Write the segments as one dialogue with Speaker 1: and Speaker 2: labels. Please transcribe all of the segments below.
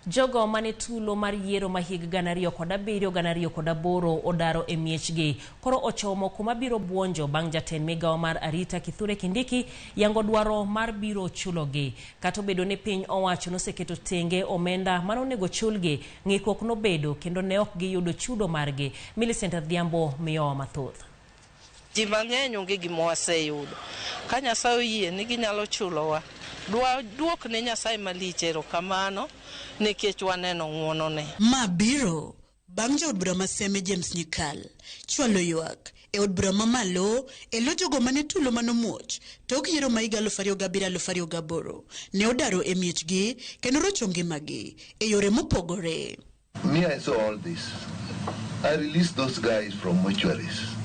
Speaker 1: Jogo mane tulo mar yiero ma hig 2007 2008 odaro e miechgi koro ochomo kuma biro buonjo bang' jatend migawo mar arita Kithure Kindiki yango dwaro mar biro chulogi. Kata obedo ni piny owacho noseketo tenge omenda mane onego chulgi, ng'ikruok nobedo kendo ne ok giyudo chudo margi. Millicent Adhiambo miyowa mathoth.
Speaker 2: Ji mang'eny onge gima waseyudo. Ka Nyasaye oyie ni ginyalo chulowa, dwaduok ne Nyasaye malich erokamano nikech waneno ng'wonone.
Speaker 3: Ma biro bang' jaod bura ma Seme James Nyikal chwalo ywak e od bura mamalo e lo jogo mane tulo manomuoch tok yiero ma higa 2007-2008 ne odaro e miechgi kendo rocho ngimagi e yore mopogore.
Speaker 4: Me, I saw all this. I released those guys from mortuaries.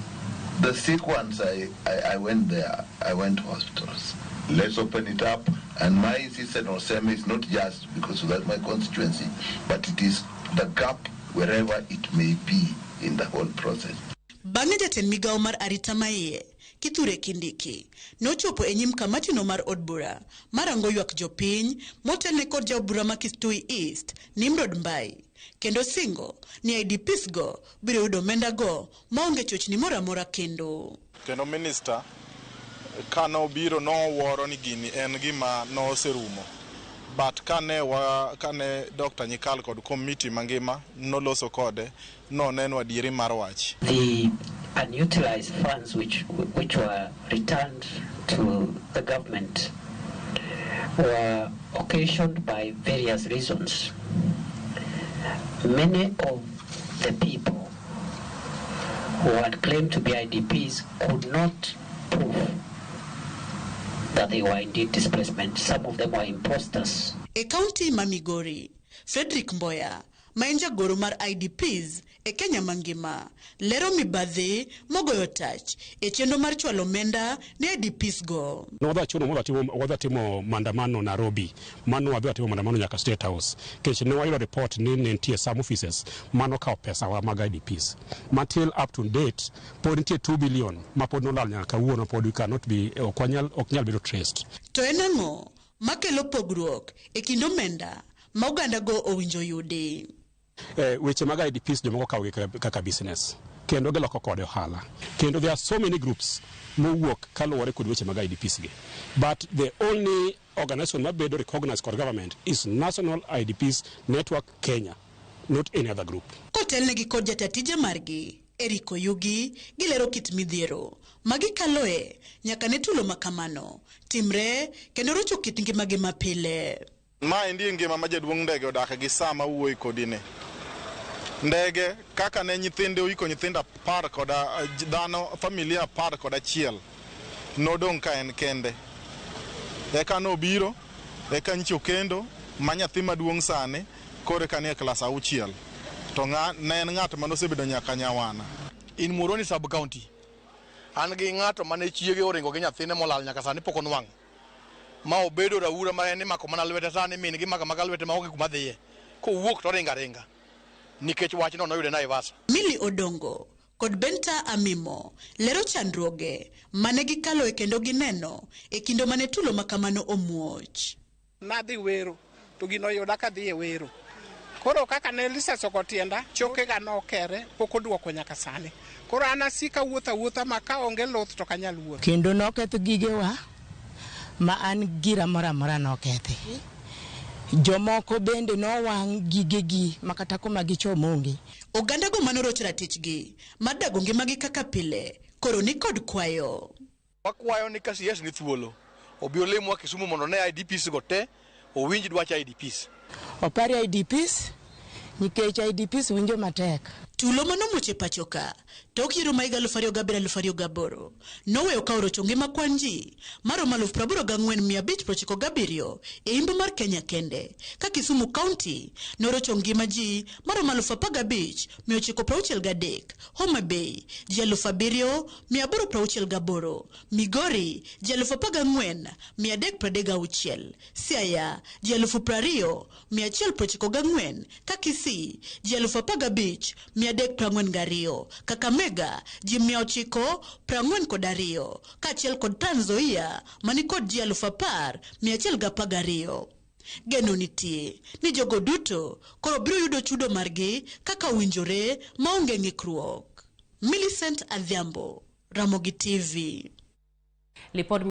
Speaker 4: The sick ones, I went there. I went to hospitals. Let's open it up. And my insistence on Seme is not just because of that my constituency, but it is the gap wherever it may be in the whole process.
Speaker 3: Bang'e jatend migawo mar arita maiye Kithure Kindiki nochopo e nyim kamatino mar od bura marango ywak jopiny motelne kod jaod bura ma Kistui East Nimrod Mbai kendo singo ni IDPs go biro yudo omenda go maonge chochni moro amora kendo.
Speaker 5: Kendo minister ka nobiro nowuoro ni gini en gima noserumo. But kane wa kane Dr. Nyikal kod committee mangima noloso kode noneno adieri mar wach.
Speaker 6: The unutilized funds which were returned to the government were occasioned by various reasons. Many of the people who had claimed to be IDPs could not prove that they were indeed displacement. Some of them were imposters.
Speaker 3: E kaunti ma Migori, Frederick Mboya ma en jagoro mar IDPs e Kenya mangima lero mibadhi mogoyo tach e chenro mar chwalo omenda ne IDPs go.
Speaker 7: Nwadhi chuno wadhi timo maandamano Nairobi, mano wadhi timo maandamano nyaka State House nikech ne wayudo report ni ne nitie some offices manokawo pesa wa mag IDPs ma till up to date pod nitie 2 billion ma pod nolal nyaka kawuono, pod we cannot be, ok wanyal, ok nyal bedo traced.
Speaker 3: To en ang'o makelo pogruok e kind omenda ma oganda go owinjo yudi?
Speaker 7: Weche mag IDPs jomoko kawogi kaka business kendo giloko kode ohala, kendo there are so many groups mowuok kaluwore kod weche mag IDPs gi, but the only organization mabedo recognized kod government is National IDPs Network Kenya, not any other group.
Speaker 3: Kotelnegi kod jata tije margi Eric Oyugi, gilero kit midhiero ma gikaloe nyaka ne tulo ma kamano timre kendo rocho kit ngimagi mapile.
Speaker 5: Ma endi e ngima ma jaduong' ndege odak gi sa ma wuoyi kodi ni. Ndege kaka ne nyithinde oiko nyithindo 10 koda dhano familia 11 nodong' ka en kende. Eka nobiro, eka nyicho okendo ma nyathi maduong' sani koro eka nie klas 6. To ng'a, ne en ng'at manosebedo nyaka nyawana.
Speaker 8: In Muhoroni sub county, an gi ng'ato mane chiege oringo gi nyathine molal nyaka sani pok onwang'o. Ma obedo raura ma en imako mana lwete sani, min gi mako amaka lwete ma onge kuma dhiye. Kowuok to oringo aringa nikech wachno noyude Naivasha.
Speaker 3: Milly Odongo kod Benta Amimo lero chandruoge mane gikaloe kendo gineno e kinde mane tulo ma kamano omuoch.
Speaker 9: Nadhi wero to gino oyuda kadhi e wero. Koro kaka ne lisas ogo tienda, chokega nokere, pok oduoko nyaka sani. Koro an asika wuotho awuotha ma ka onge luth to ok anyal wuotho.
Speaker 10: Kendo noketh gigewa ma an gira moro amora nokethi. Jomoko bende nowang' gigegi ma kata kuma gichom onge.
Speaker 3: Oganda go manorocho ratichgi mar dago ngimagi kaka pile koro ni kod kwayo.
Speaker 8: Wakwayo ni ka CS ni thuolo, obi olimwa Kisumu mondo one IDPs go te, owinj dwach IDPs.
Speaker 10: Opari IDPs nikech IDPs winjo matek.
Speaker 3: Tulo manomuoch e pacho ka tok yiero ma higa 2007-2008 noweyo ka orocho ngima kwan ji maromo 84,597 e imbo mar Kenya kende, ka Kisumu County norocho ngima ji maromo 15,963, Homa Bay ji 7,868, Migori ji 14,336, Siaya ji 20,194, ka Kisii ji 15,342, Kakamega ji 942, kaachiel kod Trans Nzoia manikod ji 10,112. Geno nitie ni jogo duto koro biro yudo chudo margi kaka owinjore maonge ng'ikruok. Millicent Adhiambo, Ramogi TV.
Speaker 1: Lipod.